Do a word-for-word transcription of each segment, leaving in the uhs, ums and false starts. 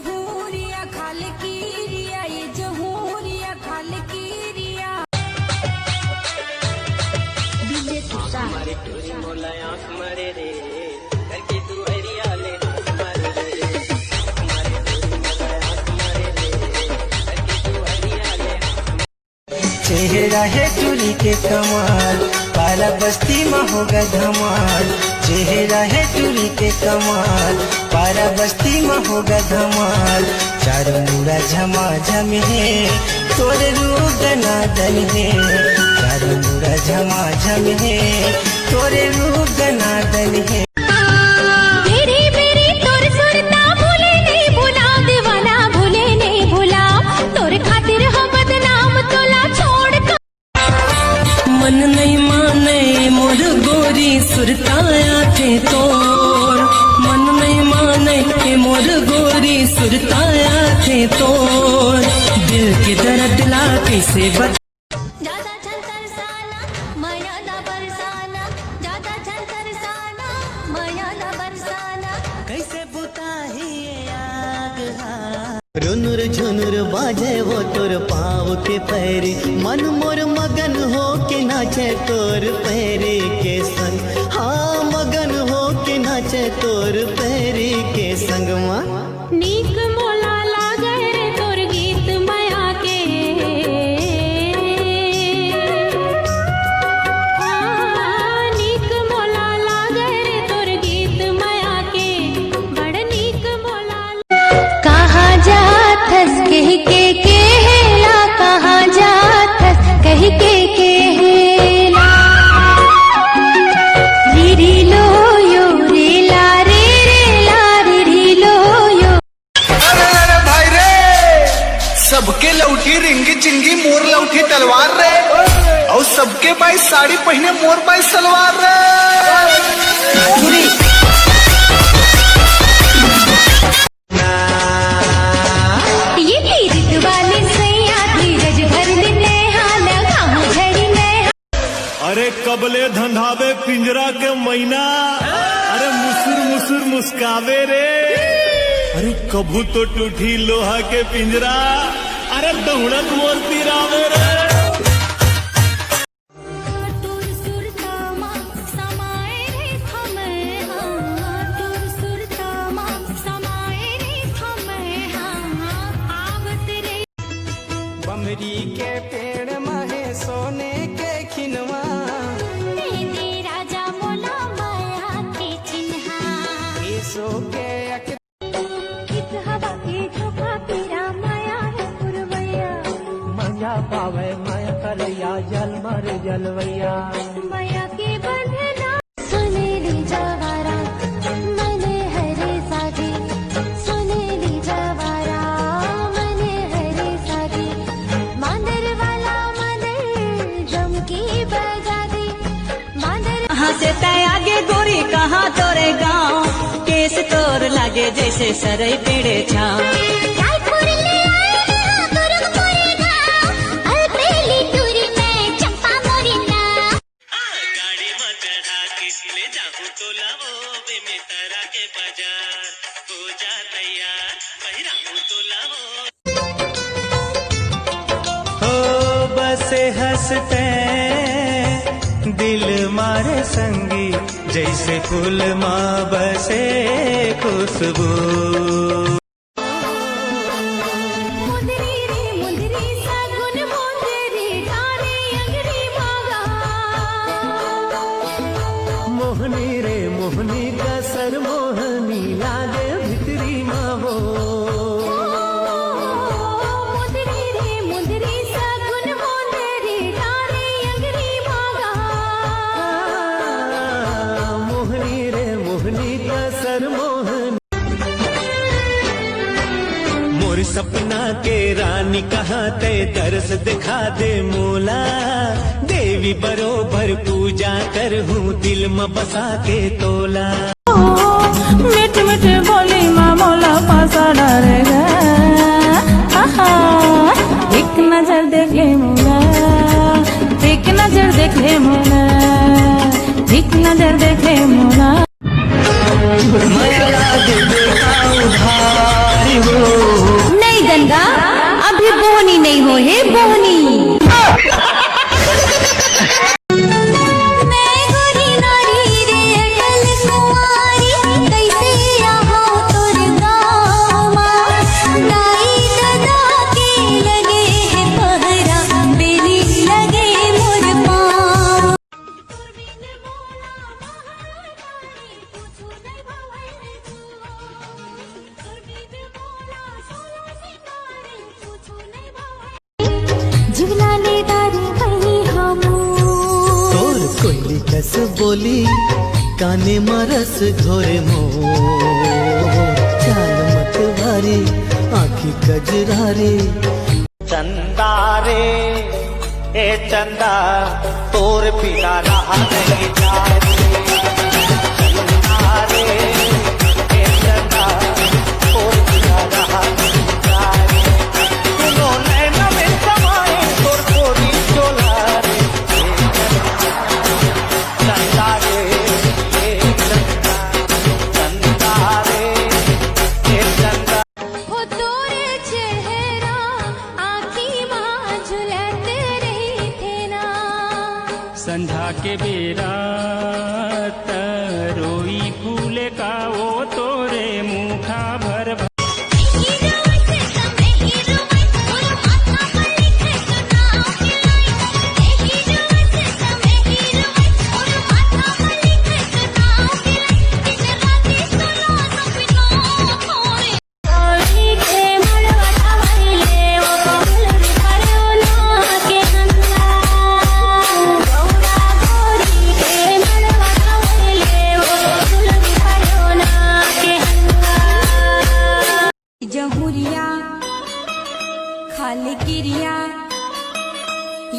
जहूरिया खाल कीरिया, ये जहूरिया खाल कीरिया। डीजे तुषार। चेहरा हे टूरी के कमाल, पारा बस्ती म होगा धमाल। चेहरा हे टूरी के कमाल, पारा बस्ती म होगा धमाल। चारों मुड़ा झमाझम हे, तोरे रूप दनादन हे। चारों मुड़ा झमाझम हे, तोरे रूप दनादन हे। तेरी मेरी तोर सुरता भूले नहीं भुला, दीवाना भूले नहीं भुला, तोर खातिर हो बदनाम तोला छोड़ कर। मन नहीं माने मोर गोरी सुरता आथे तोर, मन नहीं माने के मोर गोरी सुरता आथे तोर, दिल के दर्द ला कैसे बता। ज्यादा झन तरसाना, मया ला बरसाना, ज्यादा झन तरसाना, मया ला बरसाना। कैसे बुताही ये आग हा? रुनुर झुनुर बाजे वो तोर पाँव के पैरी, मन मोर मगन हो के नाचे तोर पैरी के संग। हाँ, मगन हो के नाचे तोर पैरी के संग मा। नीक मोला लागे रे तोर गीत मया के। हाँ, नीक मोला लागे रे तोर गीत मया के। बड़ नीक मोला। कहाँ जाथस कहि के केहेला, कहाँ जाथस कहि के केहेला। री री लो यो रे ला रे रे ला री री लो यो। अरे, अरे भाई रे, सबके लौठी रिंगी चिंगी, मोर लौठी तलवार रे। और सबके बाई साड़ी पहने, मोर बाई सलवार रे। ये पीरित वाले सैया धीरज धर ले नेहा, लगाहूं झड़ी नेहा। अरे कबले धंधावे पिंजरा के मैना, अरे मुसुर मुसुर मुस्कावे रे। अरे कभू तो टूटी लोहा के पिंजरा, अरे दौड़त मोर तीर आवे रे। तोर सुरता मा समाए रे खमे, हाँ, तोर सुरता मा समाए रे खमे, हाँ, आवत रे। बमरी के पेड़ म हे सोने के खिनवा। दे दे राजा मोला मया के चिन्हा। ईसो के अक- इत हवा के झोंका तेरा मया हे पुरवैया। मया पावे मया करैया, जल मर जलवैया। मया के बंधना। सुनेली जवारा मने हरे साथी, सुनेली जवारा मने हरे साथी, मांदर वाला मांदर जम की बजा दे, मांदर। कहाँ से तै आगे गोरी, कहाँ तोरे गाँव, केस तोर लागे जैसे सरई पेड़े छाँव। रायपुर ले आए ना, दुर्ग मोरे गाँव, अलबेली टूरी में चंपा मोरी ना। गाड़ी म चढ़ा के ले जाहूं तोला वो बेमेतरा के बाजार। हो जा तैयार, पहिराहूं तोला वो। हो बसे हंसते दिल मारे संगी, जैसे फूल मा बसे खुशबू। मुंदरी रे मुंदरी सगुन मुंदरी डारे अंगरी मागा। मोहनी रे मोहनी कसर मोहनी लागे भितरी मा वो। मुंदरी रे मुंदरी सगुन मुंदरी डारे अंगरी मागा। मोहनी रे मोहनी कसर मोहनी। मोर सपना के रानी कहाँ तै दरस दिखा दे मोला। देवी बरोबर पूजा करहूँ दिल म बसा के तोला। मीठ मीठ बोली मा मोला पासा डारे गा। आहा, एक नजर देख ले मोला, एक नजर देख ले मोला, एक नजर देख ले मोला। मया लागे बेटा उधारी हो। गा, अभी बोहनी नइ होहे, बोहनी। जीवना ले दारी भई हमू। तोर कोयली कस बोली, काने म रस घोरे मोर। चाल मतवारी, आँखी कजरारी। चंदा रे, ए चंदा, तोर बिना रहा नहीं जाए। चंदा रे, ए चंदा, तोर बिना रहा नहीं जाए। दुनो नैना में समाए तोर कोरी चोला रे। चंदा रे, ए चंदा, चंदा रे, ए चंदा। हो तोरे चेहरा आँखी मा झुलत रहिथे ना। संझा के बेरा त रोई फूले का वो तोरे मुखा भर भर। जहुरिया खाल किरिया,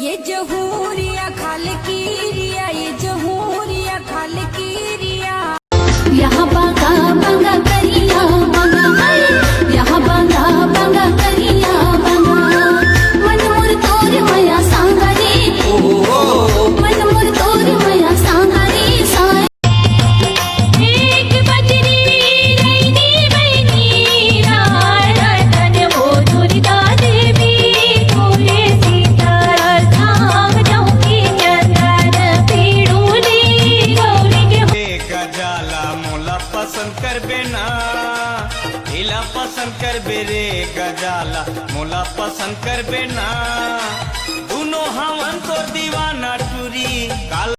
ये जहुरिया खाल किरिया, ये जहुरिया खाल किरिया। यहाँ बांगा बांगा करिया बांगा, यहाँ बांगा बांगा करिया बांगा। मन मोर तोर मया सांगरी, मन मोर तोर मया सांगरी सा। एक बजरी रैनी बहनी राय रतन वो दुर्गा देवी तोरे सीता धाम जाऊंगी चंदन पीड़ूली गौरी के। रे गजाला मोला पसंद करबे ना, एला पसंद करबे रे गजाला मोला पसंद करबे ना। दुनो हवन तोर दीवाना टूरी काल।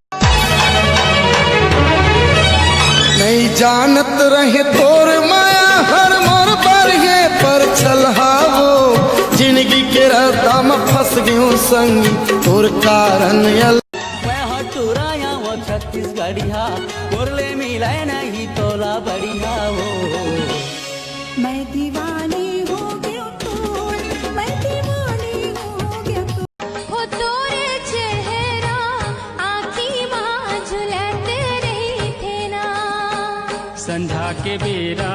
नइ जानत रहे तोर माया हर मोर बर हे पर छलहावो। जिनगी के रद्दा म फंस गेंव संगी तोर कारन यल। मैं ह टुरा या वो छत्तीसगढ़िया, मोर ले मिलय नहीं तोला बढ़िया वो। मैं दीवानी हो गेंव तोर, मैं दीवानी हो गेंव तोर। हो तोरे चेहरा आँखी मा झुलत रहिथे ना। संझा के बेरा